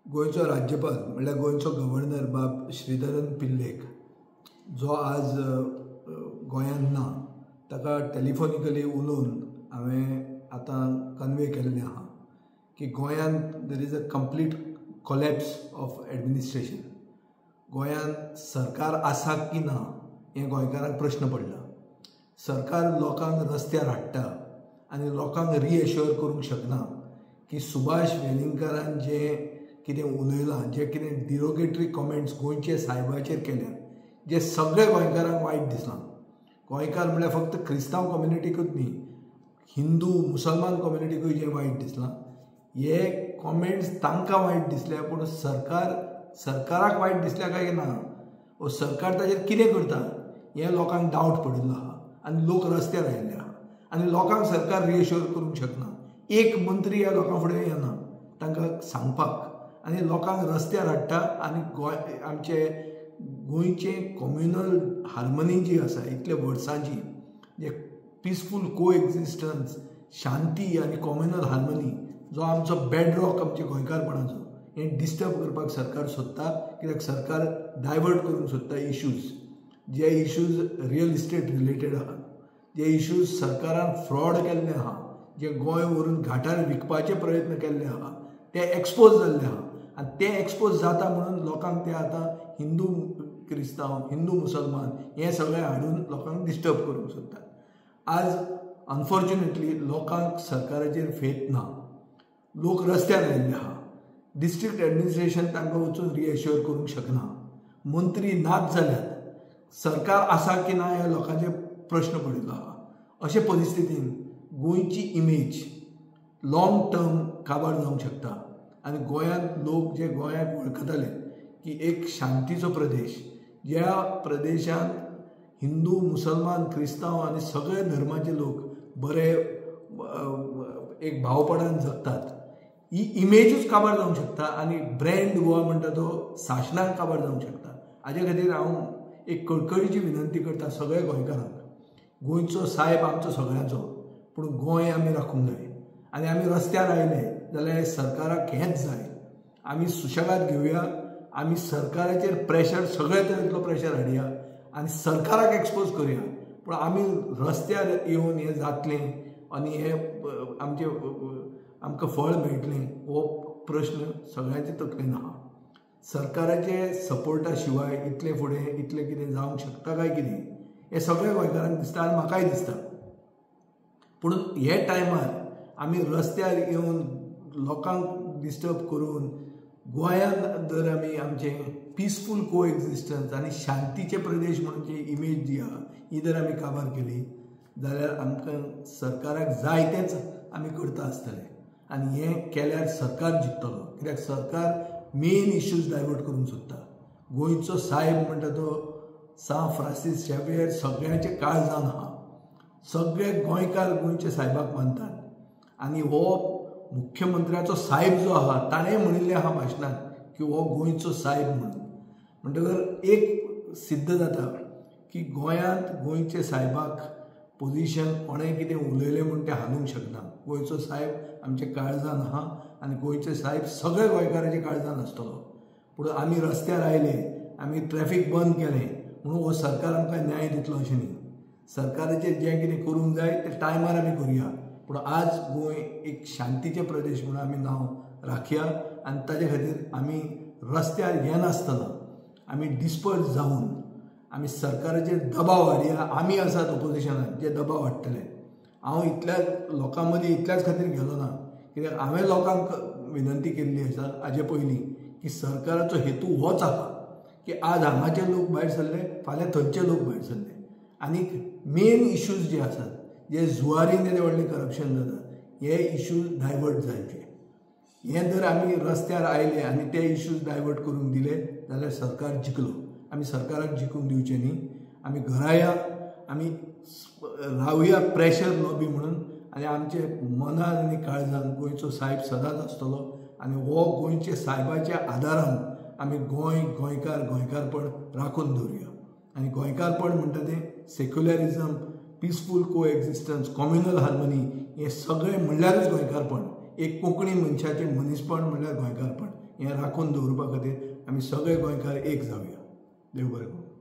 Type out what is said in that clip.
गोंयचो राज्यपाल म्हणल्यार गोंयचो गव्हर्नर बाब श्रीधरन पिल्लेक जो आज गोंयांत ना ताका टेलिफोनिकली उलोवन हांवें आतां कन्वे केल्लें आसा की गोंयांत there is a complete collapse of administration. गोंयांत सरकार आसा की ना हें गोंयकारांक प्रश्न पडला. सरकार लोकांक रस्त्यार हाडटा आनी लोकांक रिएश्योर करूंक शकना की सुभाष वेलिंगकारान जें कितें उलयलां, जे कितें डिरोगेटरी कॉमेंट्स गोंयचे सायबाचेर केल्यात, जे सगळे गोंयकारांक वायट दिसलां. गोंयकार म्हणल्यार फक्त क्रिस्तांव कम्युनिटीकूच न्ही, हिंदू मुसलमान कम्युनिटीकूय जें वायट दिसलां. हे कॉमेंट्स तांकां वायट दिसले, पूण सरकाराक वायट दिसल्या काय ना, वो सरकार ताजेर कितें करता हें लोकांक डावट पडिल्लो आसा आनी लोक रस्त्यार आयिल्ले आसा आनी लोकांक सरकार रिएश्योर करूंक शकना. एक मंत्री ह्या लोकां फुडें येना तांकां सांगपाक आनी लोकांक रस्त्यार हाडटा आनी गोंय आमचे गोंयचे कॉम्युनल हार्मनी जी आसा इतले वर्सांची, जे पिसफूल को एक्झिस्टन्स, शांती आनी कॉम्युनल हार्मनी जो आमचो बेडरॉक आमच्या गोंयकारपणाचो, हें डिस्टर्ब करपाक सरकार सोदता. कित्याक सरकार डायवर्ट करूंक सोदता इश्यूज, जे इश्यूज रियल इस्टेट रिलेटेड आहा, जे इश्यूज सरकारान फ्रॉड केल्ले आहा, जे गोंय व्हरून घाटार विकपाचे प्रयत्न केल्ले आहा, ते एक्सपोज जाल्ले आहा आनी ते एक्सपोज जाता म्हणून लोकांक ते आतां हिंदू क्रिस्तांव, हिंदू मुसलमान हें सगळें हाडून लोकांक डिस्टर्ब करूंक सोदतात. आज अनफॉर्च्युनेटली लोकांक सरकाराचेर फेथ ना, लोक रस्त्यार आयिल्ले आहा, डिस्ट्रिक्ट एडमिनिस्ट्रेशन तांकां वचून रिएश्योर करूंक शकना, मंत्री नाच जाल्यात, सरकार आसा की ना ह्या लोकांचे प्रश्न पडिल्लो आहा. अशे परिस्थितीन गोंयची इमेज लॉंग टर्म काबार जावंक शकता आनी गोंयांत लोक जे गोंयाक वळखताले की एक शांतीचो प्रदेश, ज्या प्रदेशांत हिंदू मुसलमान क्रिस्तांव आनी सगळे धर्माचे लोक बरे एक भावपणान जगतात, ही इमेजूच काबार जावंक शकता आनी ब्रँड गोवा म्हणटा तो सासणाक काबार जावंक शकता. हाजे खातीर हांव एक कळकळीची विनंती करता सगळ्या गोंयकारांक, गोंयचो सायब आमचो सगळ्यांचो, पूण गोंय आमी राखूंक जाय आनी आमी रस्त्यार आयले जाल्यार सरकाराक हेंच जाय. आमी सुशेगाद घेवया, आमी सरकाराचेर प्रेशर, सगळे तरेंतलो प्रेशर हाडया आनी सरकाराक एक्सपोज करुया, पूण आमी रस्त्यार येवन हें जातलें आनी हें आमचें आमकां फळ मेळटलें हो प्रश्न सगळ्यांचे तकलेन आहा. सरकाराचे सपोर्टा शिवाय इतलें फुडें इतलें कितें जावंक शकता काय कितें हें सगळ्या गोंयकारांक दिसता आनी म्हाकाय दिसता. पूण हे टायमार आमी रस्त्यार येवन लोकांक डिस्टर्ब करून गोंयांत जर आमी आमचें पिसफूल को एक्झिस्टन्स आनी शांतीचे प्रदेश म्हणून जी इमेज जी आहा ही जर आमी काबार केली जाल्यार आमकां सरकाराक जाय तेंच आमी करता आसतले आनी हें केल्यार सरकार जिखतलो. कित्याक सरकार मेन इश्यूज डायवर्ट करूंक सोदता. गोंयचो सायब म्हणटा तो सांत फ्रांसीस झेवियर सगळ्यांचे काळजान आहा, सगळे गोंयकार गोंयच्या सायबाक मानतात आनी हो मुख्यमंत्र्याचो सायब जो आहा ताणें म्हणिल्लें आहा भाशणांत की हो गोंयचो सायब म्हणून. म्हणटकर एक सिद्ध जाता की गोंयांत गोंयचे सायबाक पोजिशन कोणें कितें उलयलें म्हूण तें हालूंक शकना. गोंयचो सायब आमच्या काळजान आहा आनी गोंयचे सायब सगळे गोंयकाराच्या काळजान आसतलो. पूण आमी रस्त्यार आयले, आमी ट्रॅफीक बंद केलें म्हणून हो सरकार आमकां न्याय दितलो अशें न्ही. सरकाराचेर जें कितें करूंक जाय तें टायमार आमी करुया, पूण आज गोंय एक शांतीचे प्रदेश म्हणून आमी नांव राखया आनी ताजे खातीर आमी रस्त्यार येनासतना आमी डिस्पर्स जावन आमी सरकाराचेर दबाव हाडया. आमी आसात ओपोजिशनान जे दबाव हाडटले. हांव इतल्या लोकां मदीं इतल्याच खातीर गेलो ना, कित्याक हांवें लोकांक विनंती केल्ली आसा हाजे पयलीं की सरकाराचो हेतू होच आसा की आज हांगाचे लोक भायर सरले, फाल्यां थंयचे लोक भायर सरले आनी मेन इश्यूज जे आसात, जे जुवारीन येदें व्हडलें करप्शन जाता, हे इश्यूज डायवर्ट जावचे. हें जर आमी रस्त्यार आयले आनी ते इश्यूज डायवर्ट करूंक दिले जाल्यार सरकार जिखलो. आमी सरकाराक जिखूंक दिवचें न्ही. आमी घरा या, आमी रावया प्रेशर लॉबी म्हणून आनी आमचे मनान आनी काळजान गोंयचो सायब सदांच आसतलो आनी हो गोंयच्या सायबाच्या आदारान आमी गोंय, गोंयकार, गोंयकारपण राखून दवरुया. आनी गोंयकारपण म्हणटा तें secularism, peaceful coexistence, communal harmony, हें सगळें म्हणल्यारूच गोंयकारपण. एक कोंकणी मनशाचें मनीसपण म्हणल्यार गोंयकारपण. हें राखून दवरपा खातीर आमी सगळे गोंयकार एक जावया. देव बरें करूं.